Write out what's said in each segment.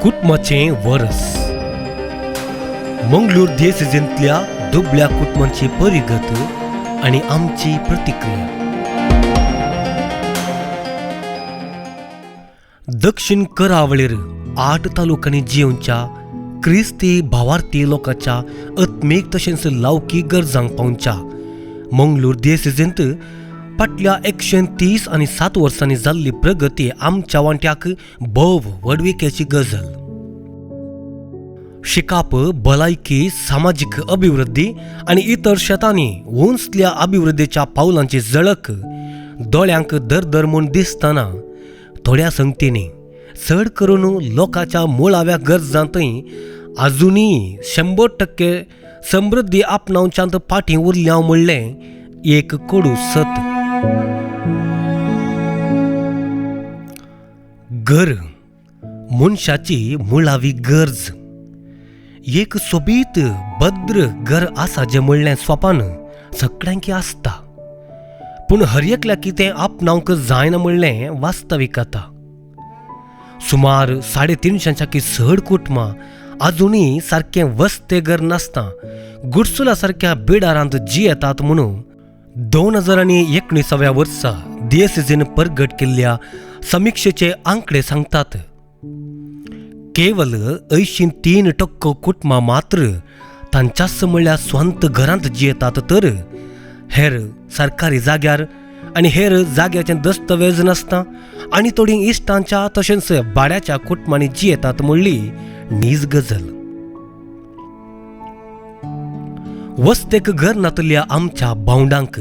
कुटुंबाचें वरस. मंगळूर देसेंतल्या दुबळ्या कुटुंबांची परिगत आनी आमची प्रतिक्रिया. दक्षिण करावळीर 8 तालुक्यांनी जियेवच्या क्रिस्ती भावार्थी लोकांच्या आत्मीक तशेंच लौकीक गरजांक पावच्या मंगळूर देसेंत फाटल्या 130 आनी 7 वर्सांनी जाल्ली प्रगती आमच्या वांट्याक भोव व्हडविकेची गजल. शिकाप, भलायकी, सामाजीक अभिवृद्धी आनी इतर शेतांनी उंचल्या अभिवृद्धीच्या पावलांची झळक दोळ्यांक दरदर म्हूण दिसतना थोड्या संगतींनी चड करून लोकांच्या मुळाव्या गरजांतय आजुनूय 100% समृद्धी आपणावच्यांत फाटीं उरल्या म्हणलें एक कोडू सत. घर मनशाची मुळावी गरज. एक सोबीत भद्र घर आसा जें म्हणलें स्वपान सगळ्यांकी आसता, पूण हर एकल्याक तें आपणावंक जायना म्हणलें वास्तवीक आतां. सुमार 350 चड कुटुंबां आजुनूय सारकें वस्ते घर नासता गुडसुला सारक्या बिडारांत जियेतात म्हणून 2019व्या वर्सा डीएसएसीन परगट केल्ल्या समिक्षेचे आंकडे सांगतात. केवल 83% कुटुंबां मात्र तांच्याच म्हणल्यार स्वंत घरांत जियेतात, तर हेर सरकारी जाग्यार आनी हेर जाग्याचें दस्तवेज नासता आनी थोडीं इश्टांच्या तशेंच भाड्याच्या कुटुंबांनी जियेतात म्हणली नीज गजल. वस्तेक घर नातल्या आमच्या भावंडांक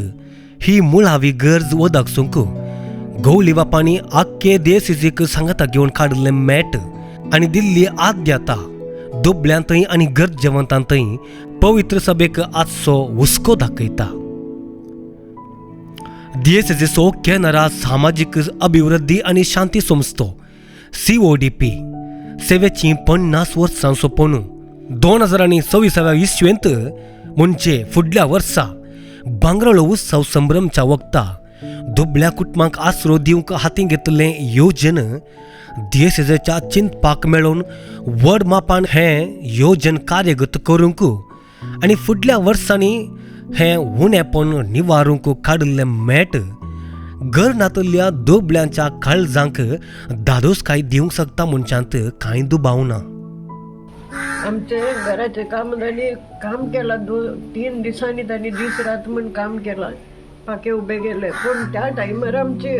ही मुळावी गरज वदाकसूंक गवली बापांनी आख्खे देसीक सांगाता घेवन काडिल्लें मॅट आनी दिल्ली आद्यता दुबल्यांतय आनी गरजेवंतांतय पवित्र सभेक आजचो हुस्को दाखयता. डीएसएसो केनरा सामाजीक अभिवृद्धी आनी शांती संस्थो CODP सेवेची 50 वर्सां सोंपून 2026व्या इसवेंत म्हणजे फुडल्या वर्सा भांगराळो उत्सव संभ्रमच्या वखता दुबळ्या कुटुंबांक आसरो दिवंक हातीं घेतिल्लें योजन डीएसएसच्या चिंतपाक मेळोवन व्हड मापान हें योजन कार्यगत करूंक आनी फुडल्या वर्सांनी हें उणेपण निवारूंक काडिल्लें मॅट घर नातल्या दुबळ्यांच्या काळजांक धादोसकाय दिवंक शकता म्हणच्यांत कांय दुबाव ना. आमचे घराचे काम तांणी काम केलां, 2-3 दिसांनी तांणी दीस रात म्हण काम केलां, पाके उबे केले. पूण त्या टायमार आमची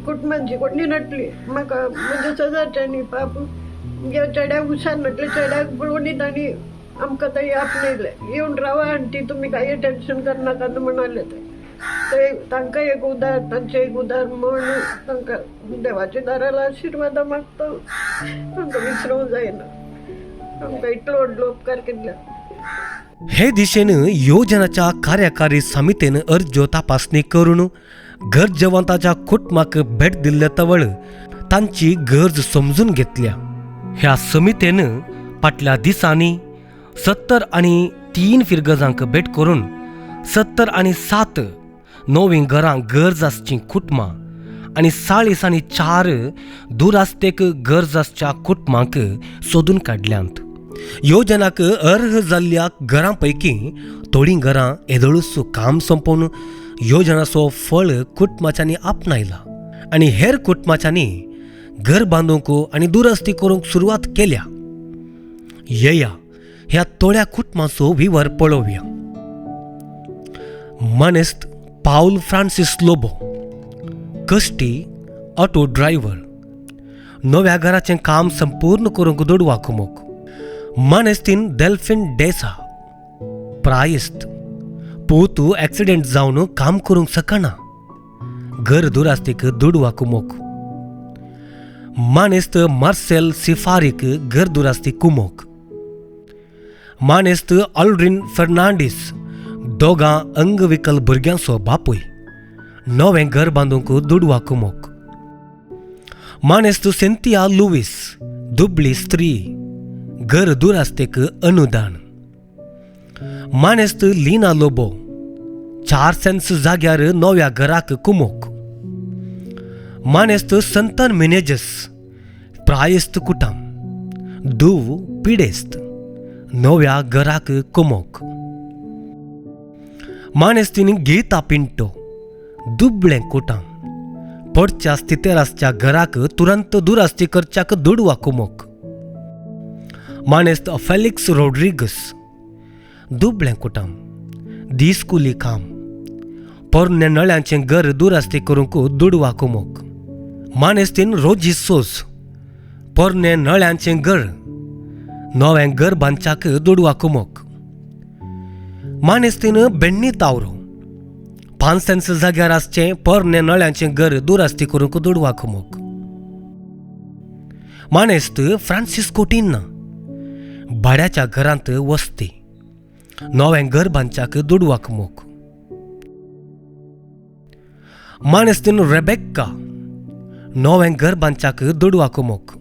कुटुंबांची कोणी नटली म्हाका म्हणजे सदांच्यानी पाप चेड्याक हुशार नटले, चेड्याक पळोवनी तांणी आमकां थंय आपणयलें, येवन रावा आंटी तुमी कांय टेन्शन करनाकात म्हणाले. ते तांकां एक उदार, तांचें एक उदार म्हण तांकां देवाच्या दाराला आशिर्वादा मागता, तांकां विसरूंक जायना, आमकां इतलो व्हडलो उपकार केल्लो. हे दिशेन योजनाच्या कार्यकारी समितीन अर्जो तपासणी करून गरजेवंताच्या कुटुंबाक भेट दिल्ले तवळ तांची गरज समजून घेतल्या. ह्या समितीन फाटल्या दिसांनी 73 फिरगजांक भेट करून 77 नवीं घरां गरज आसचीं कुटुंबां आनी 44 दुरास्तेक गरज आसच्या कुटुंबांक सोदून काडल्यांत. योजनाक अर्ह जाल्ल्या घरां पैकी थोडीं घरां येदोळूच काम सोंपोवन योजनाचो फळ कुटुंबाच्यांनी आपणायला आनी हेर कुटुंबाच्यांनी घर बांदूंक आनी दुरस्ती करूंक सुरवात केल्या. येया ह्या थोड्या कुटुंबाचो विवर पळोवया. मानेस्त पावल फ्रांसीस लोबो, कश्टी ऑटो ड्रायव्हर, नव्या घराचें काम संपूर्ण करूंक दुडवा कुमोक. मानेस्तीन डेल्फिन डेसा, प्रायस्त, पूत एक्सिडेंट जावन काम करूंक शकना, घर दुरास्तीक दुडवा कुमोक. मानेस्त मार्सेल सिफारीक घर दुरास्ती कुमोक. मानेस्त ऑल्ड्रीन फर्नांडीस, दोगां अंगविकल भुरग्यांचो बापूय, नवें घर बांदूंक दुडवा कुमोक. मानेस्त सेंतिया लुवीस, दुबळी स्त्री, घर दुरास्तेक अनुदान. मानेस्त लीना लोबो, 4 सेन्स जाग्यार नव्या घराक कुमोक. मानेस्त संतन मिनेजस, प्रायस्त कुटाम, धूव पिडेस्त, नव्या घराक कुमोक. मानेस्तीन गीता पिंटो, दुबळें कुटाम, पडच्या स्थितेर आसच्या घराक तुरंत दुरास्ती करच्याक दुडवा कुमोक. मानेस्त फेलिक्स रोड्रिगस, दुबळें कुटाम, दीस कुली काम, पोरण्या नळ्यांचें घर दुरास्ती करूंक दुडवा कुमोक. मानेस्तीन रोजी सोज, पोरणे नळ्यांचें घर, नवें घर बांदच्याक दुडवा कुमोक. मानेस्तीन बेण्णी तावरो, 5 सेंस जाग्यार आसचें पोरणे नळ्यांचें घर दुरास्ती करूंक दुडवा कुमोक. मानेस्त फ्रांसीस कोटिन्ना, भाड्याच्या घरांत वस्ती, नवें घर बांदच्याक दुडवा कुमोक. मानेस्तीन रेबेक्का, नवें घर बांदच्याक दुडवा कुमोक.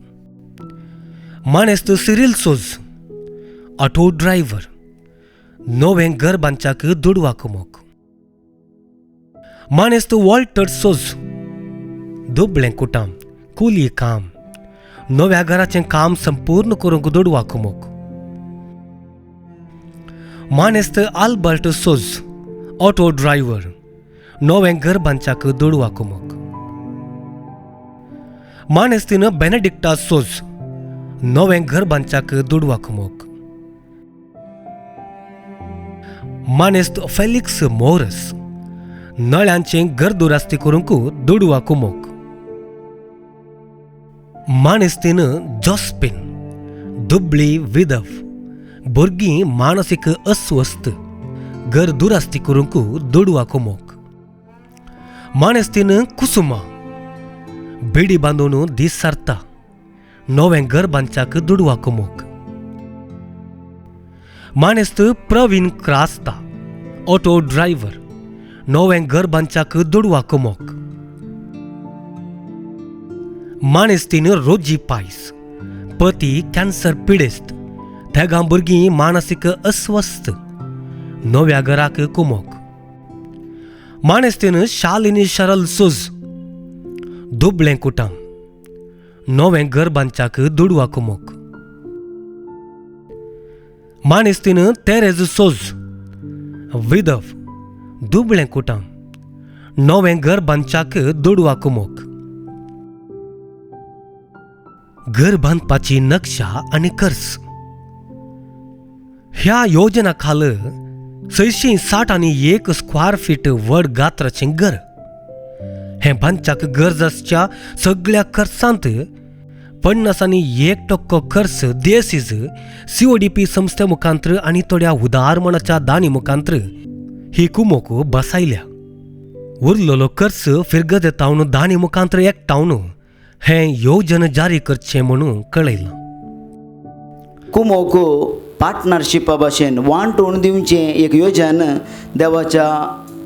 मानेस्त सिरील सोज, ऑटो ड्रायव्हर, नवें घर बांदच्याक दुडवा कुमोक. मानेस्त वॉल्टर सोज, दुबळें कुटाम, कुली काम, नव्या घराचें काम संपूर्ण करूंक दुडवा कुमोक. मानेस्त आल्बर्ट सोज, ऑटो ड्रायव्हर, नवें घर बांदच्याक दुडवा कुमोक. मानेस्तीन बेनेडिक्टा सोज, नवें घर बांदच्याक दुडवा कुमोक. मानेस्त फेलिक्स मोरस, नळ्यांचें घर दुरास्ती करूंक दुडवा कुमोक. मानेस्तीन जॉस्पिन, दुबळी विदव, भुरगीं मानसीक अस्वस्थ, घर दुरास्ती करूंक दुडवा कुमोक. मानेस्तीन कुसुमा, बिडी बांदून दीस सारता, नवें घर बांदच्याक दुडवा कुमोक. मानेस्त प्रवीण क्रास्ता, ऑटो ड्रायव्हर, नवें घर बांदच्याक दुडवा कुमोक. मानेस्तीन रोजी पायस, पती कॅन्सर पिडेस्त, तेगां भुरगीं मानसीक अस्वस्थ, नव्या घराक कुमोक. मानेस्तीन शालिनी शरल सोज, दुबळें कुटाम, नवें घर बांदच्याक दुडवा कुमोक. मानेस्तीन तेरेज सोज, विदव, दुबळें कुटाम, नवें घर बांदच्याक दुडवा कुमोक. घर बांदपाची नक्षा आनी खर्च. ह्या योजना खाल 661 स्क्वेअर फीट व्हड गात्राचें घर हें बांदच्याक गरज आसच्या सगळ्या खर्चांत 51% खर्च देसीज सीओडीपी संस्थे मुखांत्र आनी थोड्या उदारमणाच्या दानी मुखांत्र ही कुमोक बसायल्या. उरलेलो खर्च फिरगद तावन दानी मुखांत्र एकठावन हें योजन जारी करचें म्हणून कळयलां. कुमोक पार्टनरशिपा भाशेन वांटून दिवचें एक योजन देवाच्या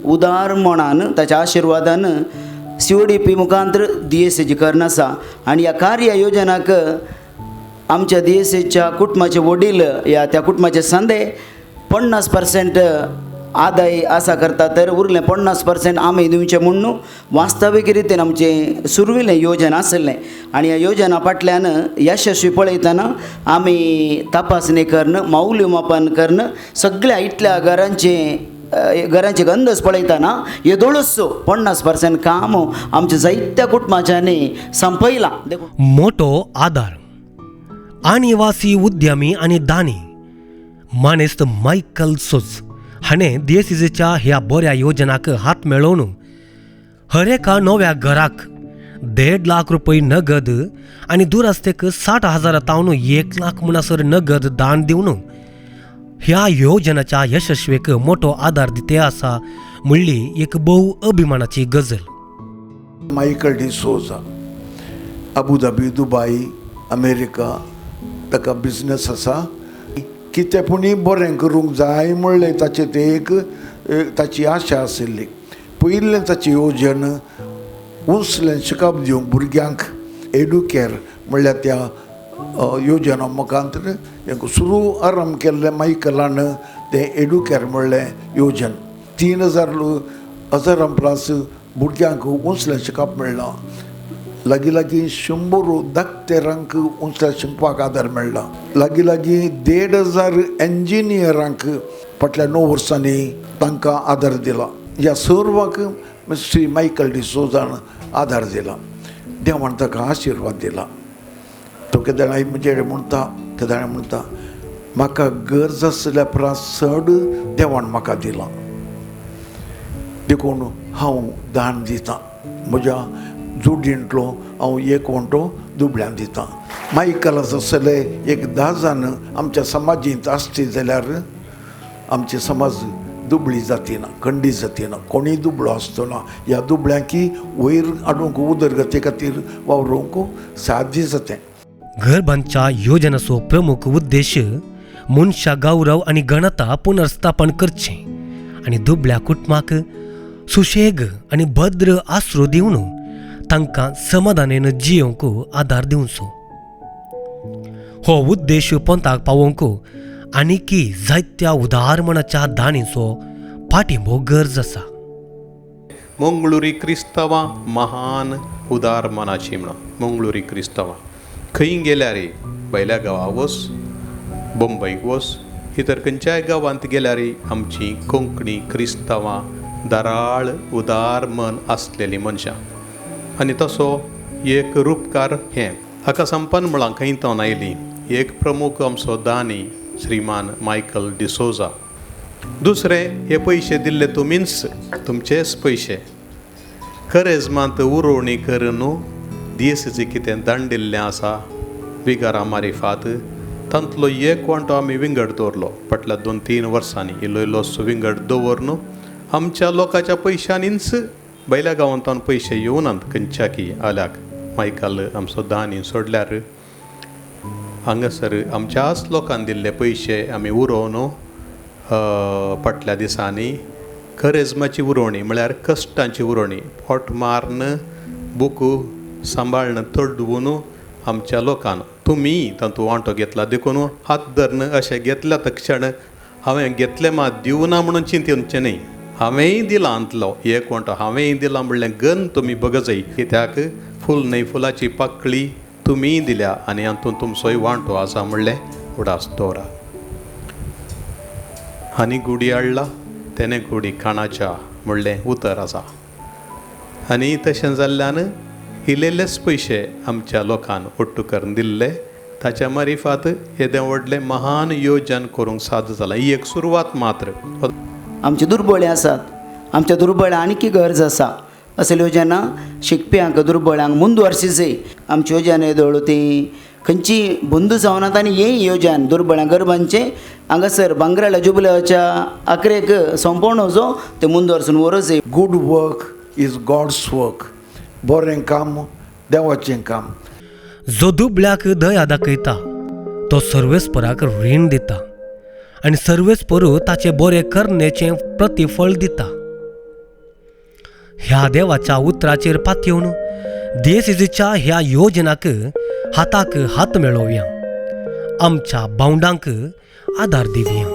उदार मनान, ताच्या आशिर्वादान सीओडीपी मुखांत्र दियेसेची करून आसा. आनी ह्या कार्य योजनाक आमच्या दियेसेच्या कुटुंबाचे वडील या त्या कुटुंबाचे संदे 50% आदाय आसा करता, तर उरलें 50% आमी दिवचें म्हूण वास्तवीक रितीन आमचें सुरविलें योजन आसलें. आनी ह्या योजना फाटल्यान यशस्वी पळयतना आमी तपासणी करून, मौल्यमापन करून, सगळ्या इतल्या घरांचे अंदाज पळयतना येदोळूच 50% काम आमच्या जायत्या कुटुंबाच्यांनी संपयलां देखून मोटो आदार. आनिवासी उद्यमी आनी दानी मानेस्त मायकल सोज हाणें दियेसिजेच्या ह्या बऱ्या योजनाक हात मेळोवन हर एका नव्या घराक 1.5 लाख रुपये नगद आनी दुरस्तेक 60,000 तावन 1 लाख म्हणसर नगद दान दिवन ह्या योजनाच्या यशस्वेक मोठो आदार दिते आसा म्हणली एक भोव अभिमानाची ghazal. Michael D Souza, Abu Dhabi, Dubai, America ताका बिजनस आसा. कितें पुणी बरें करूंक जाय म्हणलें ताचें तें एक ताची आशा आशिल्ली. पयलें ताचें येवजण उंचलें शिकप दिवंक भुरग्यांक, एडुकेर म्हणल्यार त्या योजना मुखांतर एक सुरू आरंभ केल्लें मायकलान. तें एडुकेर म्हणलें योजन 3,000 हजारां प्लस भुरग्यांक उंचलें शिकप मेळ्ळां. लागीं लागीं 100 धाकटेरांक उंचल्या शिकपाक आदार मेळ्ळा. लागीं लागीं 1500 इंजिनियरांक फाटल्या 9 वर्सांनी तांकां आदार दिला. ह्या सर्वांक श्री मायकल डिसोजान आदार दिला. देवान ताका आशिर्वाद दिला. तो केदळाय म्हजे म्हणटा, केदळाय म्हणटा म्हाका गरज आसल्या परस चड देवान म्हाका दिला, देखून हांव दान दितां. म्हज्या जोडींतलो हांव एक वांटो दुबळ्यान दितां. मायकलाच आसले एक 10 जाण आमच्या समाजींत आसती जाल्यार आमची समाज दुबळी जातीना, खंडी जातीना, कोणीय दुबळो आसचो ना. ह्या दुबळ्यांकी वयर हाडूंक उदरगती खातीर वावरूंक साध्य जातें. घर बांदच्या योजनाचो प्रमुख उद्देश मनशा गौरव आनी गणता पुनर्स्थापन करचें आनी दुबळ्या कुटुंबाक सुशेग आनी भद्र आसरो दिवन तांकां समाधानेन जियोवंक आदार दिवचो. हो उद्देश पंथाक पावोवंक आनीकी जायत्या उदारमणाच्या दाणीचो पाठिंबो गरज आसा. मंगळुरी क्रिस्तांवां महान उदार मनाची म्हणून. मंगळुरी क्रिस्तांवां खंय गेल्यार, भायल्या गांवाक वच, बंबईक वच, इतर खंयच्याय गांवांत गेल्यार आमची कोंकणी क्रिस्तांवां दराळ उदार मन आसलेलीं मनशां. आनी तसो एक रुपकार हें हाका संपन्न म्हळां खंय तावन आयलीं एक प्रमुख आमचो दानी श्रीमान मायकल डिसोजा. दुसरें, हे पयशे दिल्ले तुमीच, तुमचेच पयशे. करेजमांत उरोवणी करून दियेसीचें कितें दान दिल्लें आसा विगारा मारिफात, तांतलो एक वांटो आमी विंगड दवरलो फाटल्या 2-3 वर्सांनी. इल्लो इल्लोसो विंगड दवरून आमच्या लोकांच्या पयशांनीच, भायल्या गांवांत पयशे येवनात खंयच्याकी आल्याक. मायकल आमचो दानी सोडल्यार हांगासर आमच्याच लोकान दिल्ले पयशे आमी उरोवन फाटल्या दिसांनी करेजमाची उरोवणी म्हळ्यार कश्टांची उरोवणी, पोट मारून बुकू सांबाळन तडवून आमच्या लोकान तुमी तातूंत वांटो घेतला देखून हात धरून अशें घेतल्या तक्षण हांवें घेतलें मात दिवना म्हणून चिंतचें न्हय. हांवेंय दिलां आंतलो एक वांटो हांवेंय दिलां म्हणलें गन तुमी बगजय, कित्याक फूल न्हय फुलाची पाकळी तुमीय दिल्या आनी हातूंत तुमचोय वांटो आसा म्हणलें उडास दवरा. आनी गुडी हाडला तेणें गुडी खाणाच्या म्हणलें उतर आसा. आनी तशें जाल्ल्यान इल्लेलेच पयशे आमच्या लोकान ओट्टू करून दिल्ले, ताच्या मारिफात येदें व्हडलें महान योजन करूंक साध्य जालां. ही एक सुरवात मात्र. आमचे दुर्बळे आसात, आमच्या दुर्बळ्या आनीक गरज आसा. असले योजना शिकप्यांक दुर्बळ्यांक मुंदवर्सीचे आमची योजना येदोळ ती खंयची बंद जावनात. आनी हे योजन दुर्बळ्यां गरबांचे हांगासर भांगराळ्या जुबल्याच्या आखरेक सोंपोवन जो ते मुंदवर्सून व्हरोचे. Good work is God's work. बरें काम देवाचें काम. जो दुबळ्याक दया दाखयता तो सर्वेस्पराक रीण दिता आनी सर्वेस्पर ताचे बरे करण्याचें प्रतिफळ दिता. ह्या देवाच्या उतराचेर पातयेवन देसीच्या ह्या योजनाक हाताक हात मेळोवया, आमच्या भावंडांक आदार दिवया.